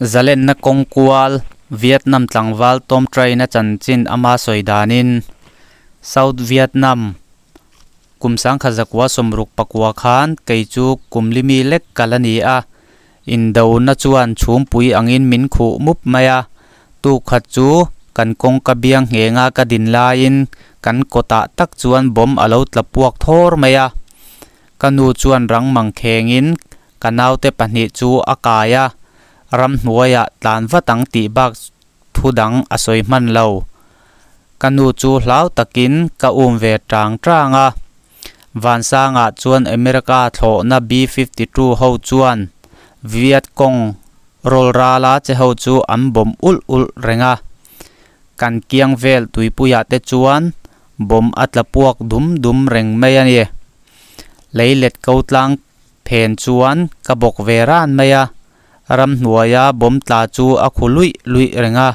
Zalenna kawng kual, Vietnam tlangval Tom Train-a chanchin ama sawi danin, South Vietnam, Kum 1969 khan kei chu kum limi lek ka la ni a, indona chuan chhumpui angin min khuh mup mai a. Tukhat chu kan kawngka biang nghenga ka din laiin kan kawtah tak chuan bomb a lo tla puak thawr mai a. Ka nu chuan rang mang khengin ka naute pahnih chu a kai a, ramhnuaiah tlan vat ang tih bak thu dang a sawi hman lo. Ka nu chu hlau takin ka um ve tang tang a. Vansangah chuan America thlawhna B-52 ho chuan Viet Cong rawlrala che ho chu an bawm ulh ulh reng a. Kan kiang vel tuipuiah te chuan bawm a tla puak dum dum reng mai a ni. Leilet ko tlang phen chuan ka bawk ve ran mai a. Ramhnuaia bawm tla chu a khu luih luih reng a.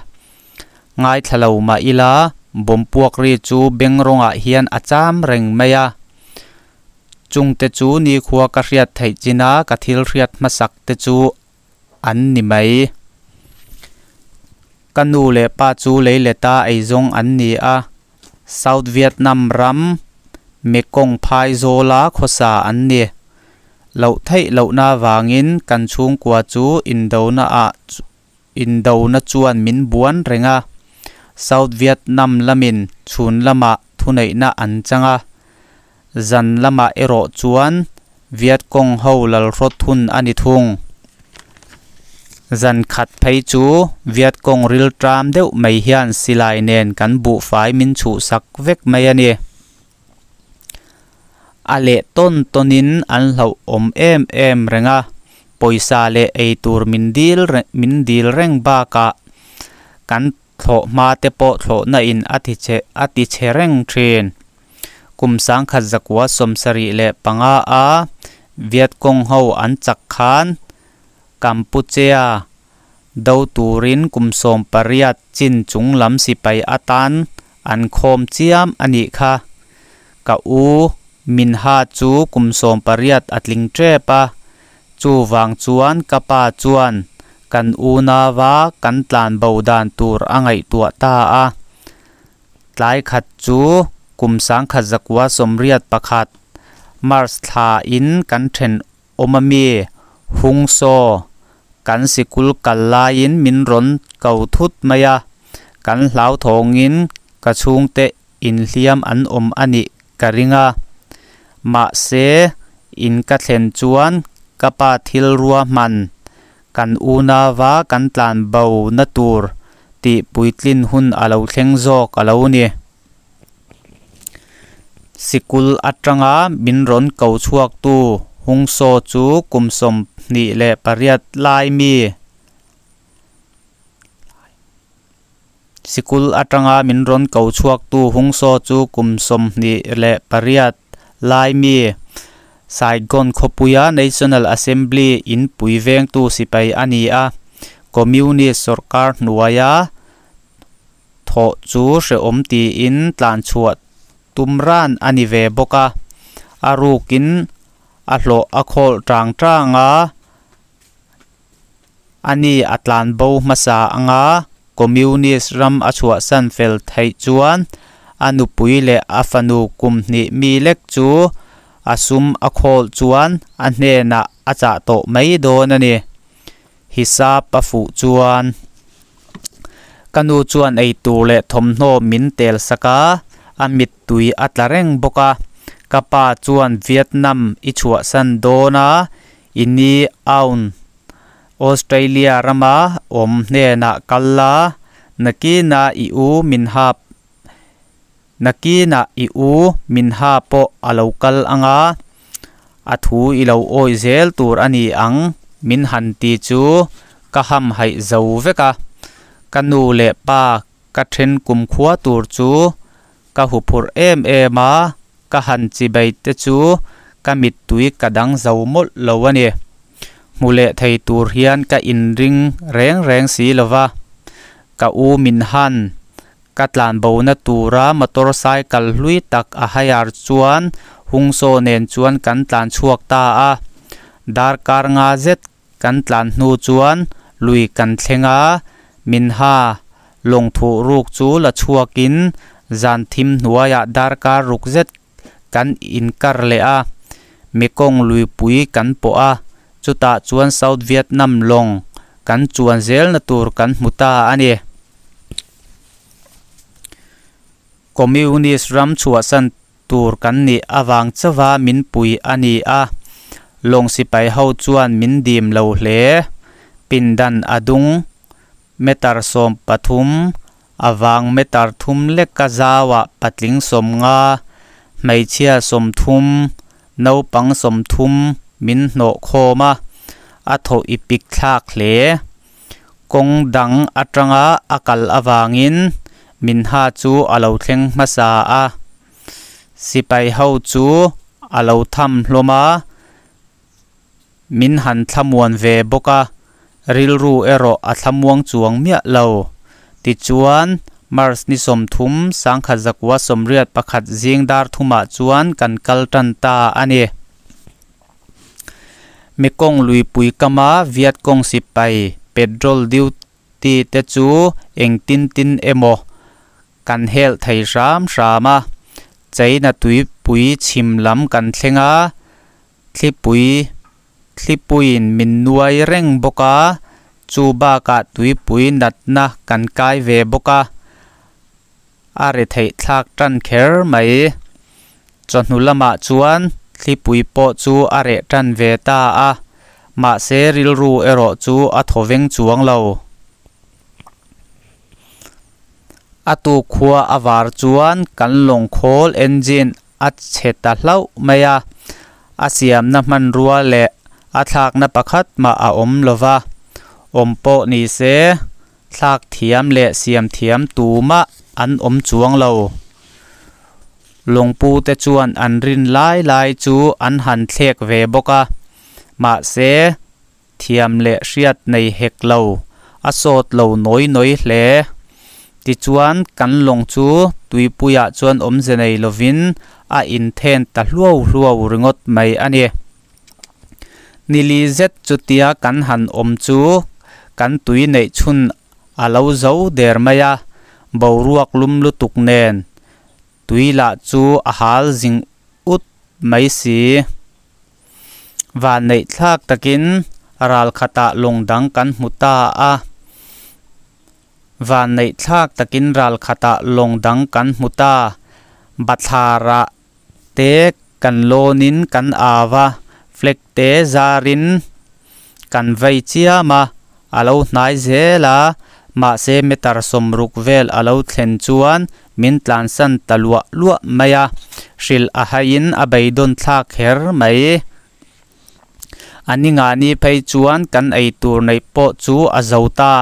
Ngaithla lo mah ila bawm puak ri chu beng rawngah hian a cham reng mai a. Chungte chu nikhua ka hriat theih china ka thil hriat hmasak te chu an ni mai. Ka nu leh pa chu leileta eizawng an ni a, South Vietnam ram Mekong phaizawla khawsa an ni. Loh theih lohna vangin kan chhungkua chu indona ah indona chuan min buan reng a. South Vietnam lamin chhun lamah thuneihna an chang a, zan lamah erawh chuan Viet Cong ho lalhrawt hun a ni thung. Zan khat phei chu Viet Cong rilṭam deuh mai hian silai nen kan buhfai min chhuhsak vek mai a ni. A leh tawn tawnin an hlauhawm em em reng a, pawisa leh eitur min dil min dil reng bakah kan thlawh hma te pawh thlawhna in a ti che a ti chhe reng thin. Kum 1975 a Viet Cong ho an chak khan Kampuchea do turin kum 18 chin chung lam sipai atan an khawm chiam a nih kha. Ka u Minha chu kum 18 a tling tep a, chuvang chuan ka pa chuan kan unava kan tlan bo dan tur a ngaihtuah ta a. Tlai khat chu kum 1981 March thla in kan thenawm ami Hung Saw kan sikul kal laiin min rawn ko thut mai a, kan hlauthawngin ka chhungte inhliam an awm a nih ka ring a. Mahse, in ka thlen chuan ka pa thil ruahman kan unava kan tlan bo na tur tih puitlin hun a lo thleng zawk a lo ni. Sikul atanga min rawn ko chhuaktu Hung Saw chu kum 28 lai mi. Sikul atanga min rawn ko chhuaktu Hung Saw chu kum 28 lai mi. Saigon khawpuia National Assembly in pui vengtu sipai a ni a, Communist sawrkar hnuaia thawh chu hrehawm tiin tlan chhuah tum ran a ni ve bawk a. A rukin a hlawh a khawl tang tang a, ani a tlan bo hmasa anga Communist ram a chhuahsan fel theih chuan a nupui leh a fanu kum hnih mi lek chu a sum a khawl chuan a hnenah a chah tawh mai dawn a ni. Hisap a fuh chuan ka nu chuan eitur leh thawmhnaw min tel sak a, a mittui a tla reng bawk a. Ka pa chuan Vietnam i chhuahsan dawn a, i ni aun Australia rama awm hnenah kal la, nakina i u min hap Nakinah i u min ha pawh a lo kal ang a, a thu i lo awih zel tur a ni ang min han ti chu ka hamhaih zo vek a. Ka nu leh pa ka then kumkhua tur chu ka huphurh em em a, ka han chibei te chu ka mittui ka dang zo mawlh lo a ni. Hmu leh thei tur hian ka inring reng reng si lo va, ka u min han Ka tlanbona tura motor cycle hlui tak a hire chuan Hungsaw nen chuan kan tlan chhuak ta a. Darkar nga zet kan tlan hnu chuan Lui kan thleng a, Minha lawng thuhruk chu la chhuakin zan thim hnuaiah darkar ruk zet kan inkar leh a, Mekong luipui kan pawh a, chutah chuan South Vietnam lawng kan chuan zelna tur kan hmu ta a ni. Communist ram chhuahsan tur kan nih avang chauha min pui a ni a, lawng sipai ho chuan min dim lo hle. Pindan a dung meter 13, a vang meter 3 leka zauah patling 50, hmeichhia 30, naupang 30 min hnawh khawm a, a thaw ipik thlak hle. Kawng dang atanga a kal avangin Minha chu a lo thleng hmasa a, sipai ho chu a lo tham hlawm a, min han thlamuan ve bawk a, rilru erawh a thlamuang chuang miah lo. Tichuan, March ni 30, 1981 zing dar thumah chuan kan kal tan ta a ni. Mekong luipui kama Vietcong sipai petrol duty te chu engtin tin emaw kan hel thei hram hram a, China tuipui chhim lam kan thleng a, thlipui thlipuiin min nuai reng bawk a, chu bakah tuipui natna kan kai ve bawk a, a retheih thlak tan kher mai. Chawhnu lamah chuan thlipui pawh chu a reh tan ve ta a, mahse rilru erawh chu a thawveng chuang lo. A tuk khua a var chuan kan lawng khawl engine a chhe ta hlauh mai a, a siamna hmanrua leh a thlakna pakhat mah a awm lo va, awm pawh ni se thlak thiam leh siam thiam tumah an awm chuang lo. Lawngpu te chuan an rin lai lai chu an han thlek ve bawk a, mahse thiam leh hriat nei hek lo, a sawt lo nawi nawi hle. Tichuan kan lawng chu tuipuiah chuan awmze nei lovin a inthen ta hluau hluau ringawt mai a ni. Nili zet chutia kan han awm chu kan tui neih chhun a lo zo der mai a, boruak lum lutuk nen tui lah chu a hal zing ut mai si. Vanneih thlak takin ral khatah lawng dang kan hmu ta a. Vanneih thlak takin ral khatah lawng dang kan hmu ta. Bathlarah te kan lawnin kan au a, flag te zarin kan vei chiam a, a lo hnai zel a, mahse meter 60 vel a lo thlen chuan min tlansan ta luah luah mai a, hrilh a haiin a beidawn thlak kher mai. A ningani phei chuan kan eitur neih pawh chu a zo ta.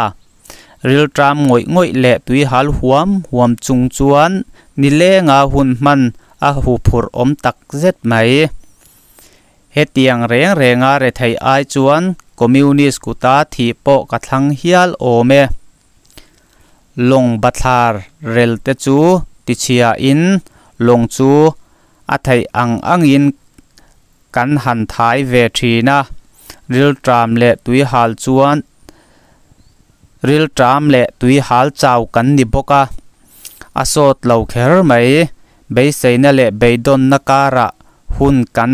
Rilṭam ngawih ngawih leh tui hal huam huam chung chuan nilenga hun hman a huphurh awm tak zet mai. Hetiang reng renga retheih ai chuan Communist kuta thih pawh ka thlang hial awm e. Lawng bathlar rel te chu tichhiain lawng chu a theih ang angin kan han thai ve thin a, rilṭam leh tuihal chuan rilṭam leh tuihal chau kan ni bawk a, a sawt lo kher mai. Beiseina leh beidawnna karah hun kan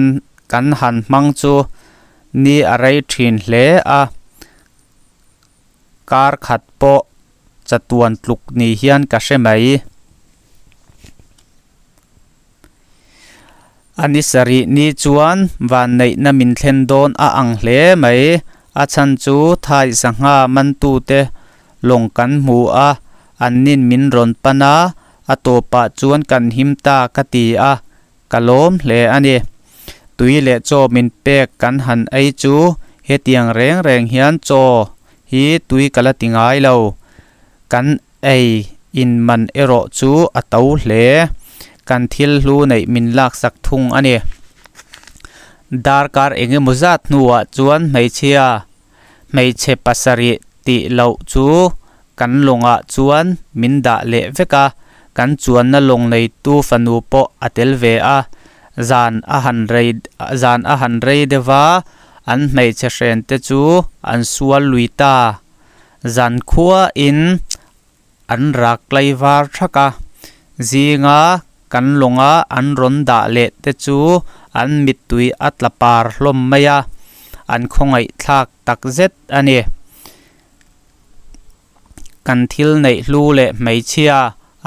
kan han hmang chu ni a rei thin hle a, kar khat pawh chatuan tluk ni hian ka hre mai. A ni sarih ni chuan vanneihna min thlen dawn a ang hle mai. A chhan chu Thai sangha mantute lawng kan hmu a, an nin min rawn pan a, a tawpah chuan kan him ta ka ti a, ka lawm hle a ni. Tui leh chaw min pek kan han ei chu hetiang reng reng hian chaw hi tui ka la ti ngai lo. Kan ei in man erawh chu a to hle. Kan thil hlu neih min laksak thung a ni. Darkar engemaw zat hnuah chuan hmeichhia, hmeichhe pasarih tih loh chu kan lawngah chuan min dah leh vek a, kan chuanna lawng neitu fanu pawh a tel ve a. Zan a han rei zan a han rei deuh va, an hmeichhe hren te chu an sual lui ta. Zankhua in an rak tlaivar thak a, zinga kan lawnga an rawn dah leh te chu an mittui a tla par hlawm mai a, an khawngaih thlak tak zet a ni. Kan thil neih hlu leh hmeichhia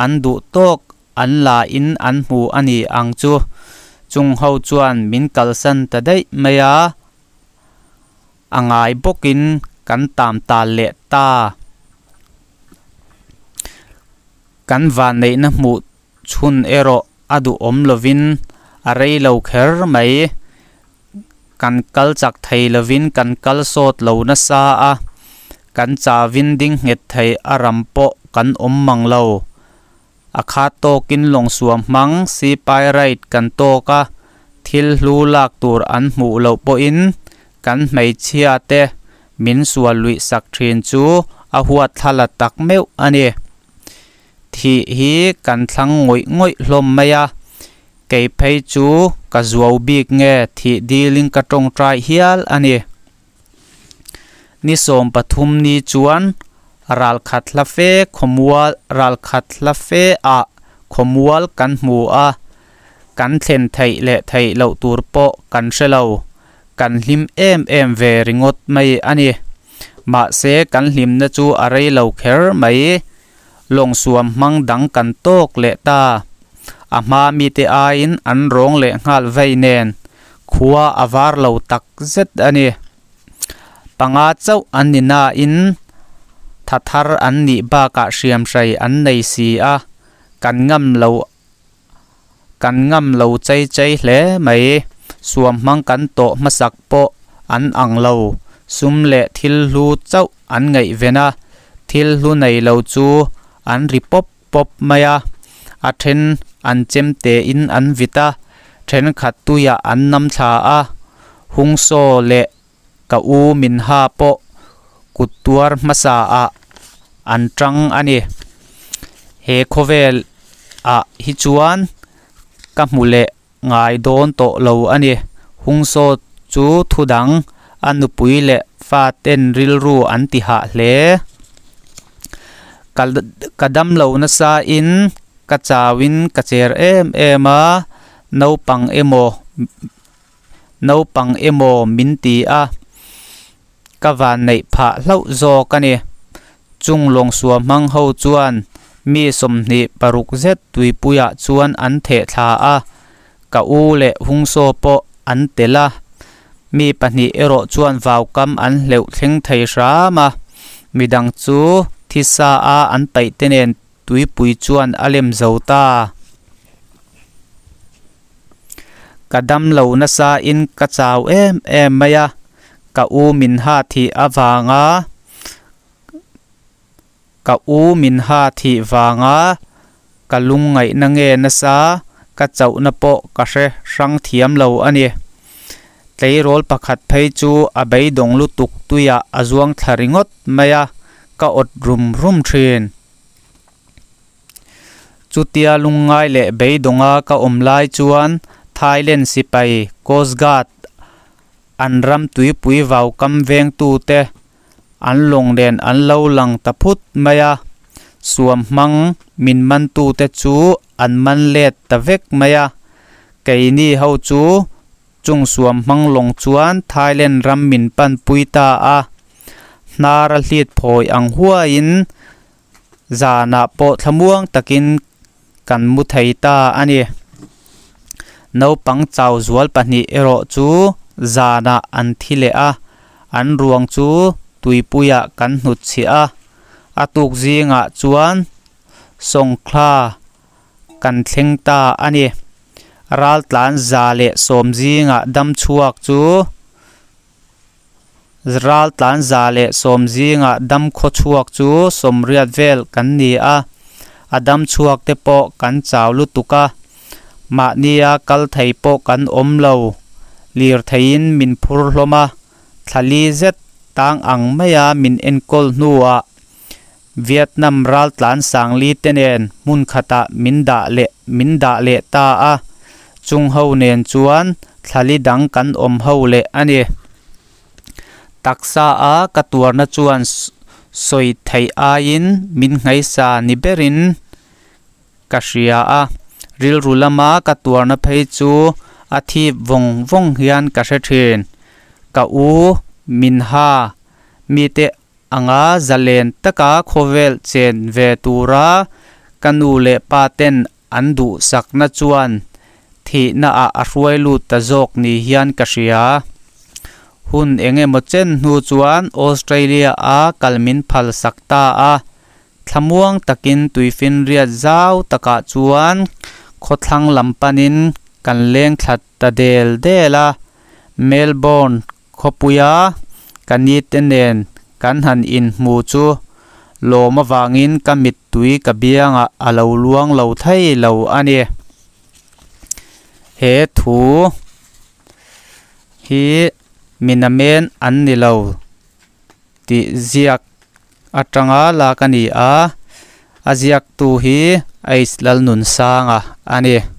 an duh tawk an la in an hmu a ni ang chu. Chung ho chuan min kalsan ta daih mai a, a ngai bawkin kan tam tal leh ta. Kan vanneihna hmuh chhun erawh a duhawm lovin a rei lo kher mai. Kan kal chak thei lovin kan kal sawt lo nasa a, kan chauin ding nghet thei a ram pawh kan awm mang lo. A khat tawkin lawng suam hmang sipai raid kan tawk a, thil hlu lak tur an hmuh loh pawhin kan hmeichhia te min sual luih sak thin chu a huat thla la tak meuh a ni. Thih hi kan thlang ngawih ngawih hlawm mai a, kei phei chu ka zuau bik nge thih dilin ka tawngtai hial a ni. Ni 13 ni chuan ralkhat hla fe khawmual ralkhat hla fe ah khawmual kan hmu a, kan thlen theih leh theih loh tur pawh kan hre lo. Kan hlim em em ve ringawt mai a ni. Mahse kan hlimna chu a rei lo kher mai. Lawng suam hmang dang kan tawk leh ta. A hma mite aiin an rawng leh nghal vei nen khua a var lo tak zet a ni. Panga chauh an ni nain tha thar an nih bakah hriamhrei an nei si a, kan ngam lo kan ngam lo chei chei hle mai. Suam hmang kan tawh hmasak pawh an ang lo, sum leh thil hlu chauh an ngaihven a, thil hlu nei lo chu an ri pawp pawp mai a, a then an chem tein an vit a, thenkhat tuiah an nam thla a, hungsaw leh ka u min ha pawh kut tuar hmasa ah an tang a ni. He khawvel ah hi chuan ka hmu leh ngai dawn tawh lo a ni. Hungsaw chu thudang a nupui leh fa ten rilru an ti hah hle. Ka ka dam lo nasa in ka chau in ka cher em em a, naupang emaw naupang emaw min ti a, ka vanneih phah hlauh zawk a ni. Chung lawng suam hmang ho chuan mi 26 zet tuipuiah chuan an theh thla a, ka u leh hungsaw pawh an tel a, mi pahnih erawh chuan vaukam an hleuh thleng thei hram a, midang chu thisa a an paih te nen tuipui chuan a lem zo ta. Ka dam lo nasa in ka chau em em mai a, ka u min ha thih avanga ka u min ha thih vanga ka lungngaihna nge nasa ka chauhna pawh ka hre hrang thiam lo a ni. Tleirawl pakhat phei chu a beidawng lutuk tuiah a zuang thla ringawt mai a, ka awt rum rum thin. Chutia lungngai leh beidawnga ka awm lai chuan Thailand sipai Coast Guard an ram tuipui vaukam vengtute an lawng nen an lo lang ta phut mai a, suam hmang min mantute chu an man let ta vek mai a. Keini ho chu chung suam hmang lawng chuan Thailand ram min panpui ta a, hnar a hlit phawi ang huaiin zanah pawh thlamuang takin kan mu thei ta a ni. Naupang chau zual pahnih erawh chu zanah an thi leh a, an ruang chu tuipuiah kan hnutchhiah a, a tuk zingah chuan Songkhla kan thleng ta a ni. Raltlan 110 zingah dam chhuak chu Raltlan 110 zingah dam khaw chhuak chu 80 vel kan ni a, a dam chhuak te pawh kan chau lutuk a, mahnia kal thei pawh kan awm lo. Lirtheiin min phur hlawm a, thla li zet tang ang maia min enkawl hnuah Vietnam raltlan 4000 te nen hmun khatah min dah leh min dah leh ta a, chung ho nen chuan thla li dang kan awm ho leh a ni. Taksa a ka tuarna chuan Sawi theih aiin min nghaisa ni berin ka hria a, rilru lama ka tuarna phei chu a thip vawng vawng hian ka hre thin. Ka u min ha mite anga zalen taka khawvel chen ve tura ka nu leh pa ten an duhsakna chuan thihna ah a hruai lut ta zawk ni hian ka hria. Hun eng emaw chen hnu chuan Australia a kal min phal sak ta a, thlamuang takin tuifinriat zau takah chuan khawthlang lam panin kan leng thla ta del del a, Melbourne khawpuia ka nite nen kan han inhmu chu lawm avangin ka mittui ka biangah a lo luang lo thei lo a ni. He thu hi minamen an ni lo tih ziak atanga lak a ni a, a ziaktu hi Ace Lalnunsanga a ni.